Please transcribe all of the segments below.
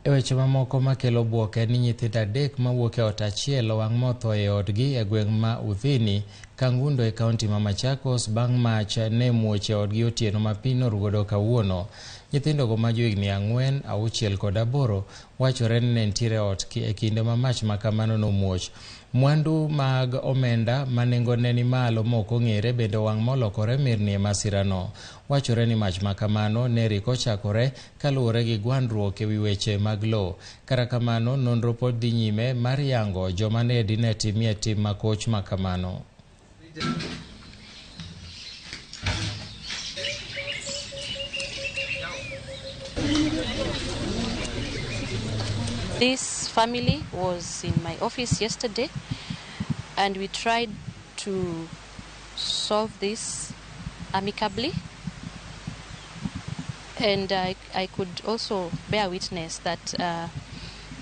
E weche mamoko makelo buok en ni nyithindo 3 mawuok e ot achiel owang' motho e odgi e gweng' ma Uthini, Kangundo e kaunti ma Machakos bang' mach ne muoch e odgi otieno ma piny norugodo kawuono. Nyithindogo ma johigni 4, 6 kod 8 wachore ni ne nitiere ot e kinde ma mach ma kamano nomuoch. Mwandu mag omenda ma nengone ni malo mok ong'ere bende owang' molokore mirni e masirano. Wachore ni mach ma kamano ne rik ochakore kaluwore gi gwandruok ewi weche mag lowo. Kata kamano, nonro pod dhi nyime mar yango joma ne dine timie tim makoch ma kamano. This family was in my office yesterday, and we tried to solve this amicably. And I could also bear witness that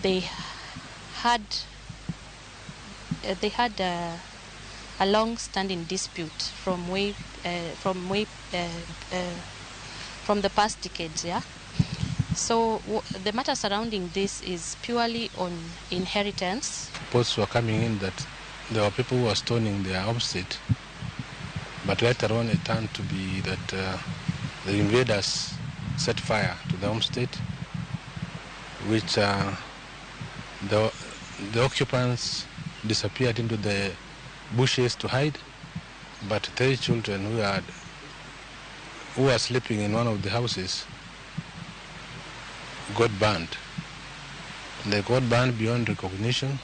they had a long-standing dispute from the past decades. So the matter surrounding this is purely on inheritance. Reports were coming in that there were people who were stoning their homestead, but later on it turned to be that the invaders set fire to the homestead, which the occupants disappeared into the bushes to hide, but 3 children who were sleeping in one of the houses got burned. They got burned beyond recognition.